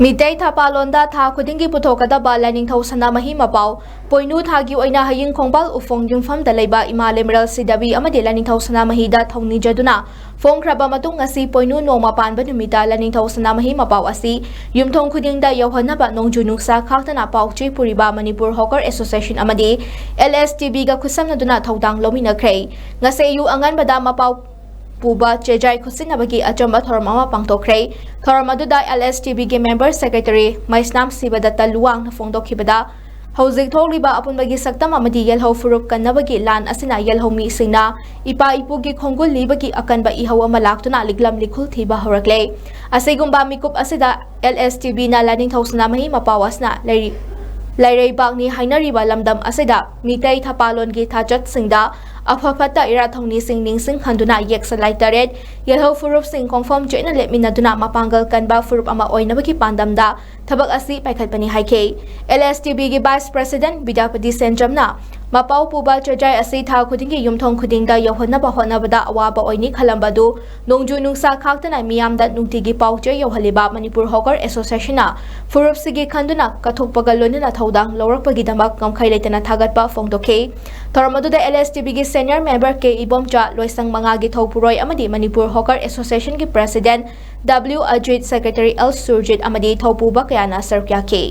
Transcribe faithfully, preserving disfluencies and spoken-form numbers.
ꯃꯤꯇꯩ ꯊꯥꯄꯥꯂꯣꯟꯗ ꯊꯥ ꯈꯨꯗꯤꯡꯒꯤ ꯄꯨꯊꯣꯛꯀꯗꯕ ꯂꯥꯏꯅꯤꯡꯊꯧ ꯁꯅꯥꯃꯍꯤ ꯃꯄꯥꯎ ꯄꯣꯏꯅꯨ ꯊꯥꯒꯤ ꯑꯣꯏꯅ ꯍꯌꯤꯡ ꯈꯣꯡꯕꯥꯜ ꯎꯐꯣꯡ ꯌꯨꯝꯐꯝꯗ ꯂꯩꯕ ꯏꯃꯥ ꯂꯩꯃꯔꯦꯜ ꯁꯤꯗꯕꯤ ꯑꯃꯗꯤ ꯂꯥꯏꯅꯤꯡꯊꯧ ꯁꯅꯥꯃꯍꯤꯗ ꯊꯧꯅꯤꯖꯗꯨꯅ ꯐꯣꯡꯈ꯭ꯔꯕ ꯃꯇꯨꯡ, ꯉꯁꯤ ꯄꯣꯏꯅꯨ ꯅꯣꯡꯃ ꯄꯥꯟꯕ ꯅꯨꯃꯤꯠꯇ ꯂꯥꯏꯅꯤꯡꯊꯧ ꯁꯅꯥꯃꯍꯤ ꯃꯄꯥꯎ ꯑꯁꯤ ꯌꯨꯝꯊꯣꯡ ꯈꯨꯗꯤꯡꯗ ꯌꯧꯍꯟꯅꯕ ꯅꯣꯡꯖꯨ ꯅꯨꯡꯁꯥ ꯈꯥꯛꯇꯅ ꯄꯥꯎ ꯆꯦ ꯄꯨꯔꯤꯕ ꯃꯅꯤꯄꯨꯔ ꯍꯣꯀꯔ ꯑꯦꯁꯣꯁꯤꯌꯦꯁꯟ ꯑꯃꯗꯤ ꯑꯦꯜ ꯑꯦꯁ ꯇꯤ ꯕꯤꯒ ꯈꯨꯠꯁꯝꯅꯗꯨꯅ ꯊꯧꯗꯥꯡ ꯂꯧꯃꯤꯟꯅꯈ꯭ꯔꯦ꯫ ꯉꯁꯤ ꯑꯌꯨꯛ ꯑꯉꯟꯕꯗ ꯃꯄꯥꯎ ꯄꯨꯕ ꯆꯦꯖꯥꯏ ꯈꯨꯠꯁꯤꯟꯅꯕꯒꯤ ꯑꯆꯝꯕ ꯊꯧꯔꯝ ꯑꯃ ꯄꯥꯡꯊꯣꯛꯈ꯭ꯔꯦ꯫ ꯊꯧꯔꯝ ꯑꯗꯨꯗ L S T ꯕꯤꯒꯤ member secretary ꯃꯩꯁꯅꯥꯝ ꯁꯤꯕꯗꯠꯇ ꯂꯨꯋꯥꯡꯅ ꯐꯣꯡꯗꯣꯛꯈꯤꯕꯗ, ꯍꯧꯖꯤꯛ ꯊꯣꯛꯂꯤꯕ ꯑꯄꯨꯟꯕꯒꯤ ꯁꯛꯇꯝ ꯑꯃꯗꯤ ꯌꯦꯜꯍꯧ ꯐꯨꯔꯨꯞ ꯀꯟꯅꯕꯒꯤ ꯂꯥꯟ ꯑꯁꯤꯅ ꯌꯦꯜꯍꯧ ꯃꯤꯁꯤꯡꯅ ꯏꯄꯥ ꯏꯄꯨꯒꯤ ꯈꯣꯡꯒꯨꯜ ꯂꯤꯕꯒꯤ ꯑꯀꯟꯕ ꯏꯍꯧ ꯑꯃ ꯂꯥꯛꯇꯨꯅ ꯂꯤꯛꯂꯝ ꯂꯤꯈꯨꯜ ꯊꯤꯕ ꯍꯧꯔꯛꯂꯦ꯫ ꯑꯁꯤꯒꯨꯝꯕ ꯃꯤꯀꯨꯞ ꯑꯁꯤꯗ ꯑꯦꯜ ꯑꯦꯁ ꯇꯤ ꯕꯤꯅ ꯂꯥꯏꯅꯤꯡꯊꯧ ꯁꯅꯥꯃꯍꯤ ꯃꯄꯥꯎ ꯑꯁꯤꯅ ꯂꯩꯔꯤ-, ꯂꯩꯔꯩꯕꯥꯛꯅꯤ ꯍꯥꯏꯅꯔꯤꯕ ꯂꯝꯗꯝ ꯑꯁꯤꯗ ꯃꯤꯇꯩ ꯊꯥꯄꯥꯂꯣꯟꯒꯤ ꯊꯥꯆꯠꯁꯤꯡꯗ ꯑꯐ ꯐꯠꯇ ꯏꯔꯥꯠ ꯊꯧꯅꯤꯁꯤꯡ ꯅꯤꯡꯁꯤꯡꯍꯟꯗꯨꯅ ꯌꯦꯛ ꯁꯂꯥꯏ ꯇꯔꯦꯠ ꯌꯦꯜꯍꯧ ꯐꯨꯔꯨꯞꯁꯤꯡ ꯈꯣꯡꯐꯝ ꯆꯦꯠꯅ ꯂꯦꯞꯃꯤꯟꯅꯗꯨꯅ ꯃꯄꯥꯡꯒꯜ ꯀꯟꯕ ꯐꯨꯔꯨꯞ ꯑꯃ ꯑꯣꯏꯅꯕꯒꯤ ꯄꯥꯟꯗꯝꯗ ꯊꯕꯛ ꯑꯁꯤ ꯄꯥꯏꯈꯠꯄꯅꯤ ꯍꯥꯏꯈꯤ꯫ L S T ꯕꯤꯒꯤ vice president Bidyapati ꯁꯦꯟꯖꯝꯅ ꯃꯄꯥꯎ ꯄꯨꯕ ꯆꯦꯖꯥꯏ ꯑꯁꯤ ꯊꯥ ꯈꯨꯗꯤꯡꯒꯤ ꯌꯨꯝꯊꯣꯡ ꯈꯨꯗꯤꯡꯗ ꯌꯧꯍꯟꯅꯕ ꯍꯣꯠꯅꯕꯗ ꯑꯋꯥꯕ ꯑꯣꯏꯅꯤ ꯈꯜꯂꯝꯕ ꯑꯗꯨ ꯅꯣꯡꯖꯨ ꯅꯨꯡꯁꯥ ꯈꯥꯛꯇꯅ ꯃꯤꯌꯥꯝꯗ ꯅꯨꯡꯇꯤꯒꯤ ꯄꯥꯎ ꯆꯦ ꯌꯧꯍꯜꯂꯤꯕ ꯃꯅꯤꯄꯨꯔ ꯍꯣꯀꯔ ꯑꯦꯁꯣꯁꯤꯌꯦꯁꯟꯅ ꯐꯨꯔꯨꯞꯁꯤꯒꯤ ꯈꯟꯗꯨꯅ ꯀꯠꯊꯣꯛꯄꯒ ꯂꯣꯏꯅꯅ ꯊꯧꯗꯥꯡ ꯂꯧꯔꯛꯄꯒꯤꯗꯃꯛ ꯉꯝꯈꯩ ꯂꯩꯇꯅ ꯊꯥꯒꯠꯄ ꯐꯣꯡꯗꯣꯛꯈꯤ꯫ ꯊꯧꯔꯝ ꯑꯗꯨꯗ ꯑꯦꯜ ꯑꯦꯁ ꯇꯤ ꯕꯤꯒꯤ ꯁꯦꯅꯤꯌꯔ ꯃꯦꯝꯕꯔ ꯀꯦ ꯏꯕꯣꯝꯆꯥ, ꯂꯣꯏꯁꯪ ꯃꯉꯥꯒꯤ ꯊꯧꯄꯨꯔꯣꯏ ꯑꯃꯗꯤ ꯃꯅꯤꯄꯨꯔ ꯍꯣꯀꯔ ꯑꯦꯁꯣꯁꯤꯌꯦꯁꯟꯒꯤ president W Ajit, secretary L Surjit ꯑꯃꯗꯤ ꯊꯧꯄꯨꯕ ꯀꯌꯥꯅ ꯁꯔꯨꯛ ꯌꯥꯈꯤ꯫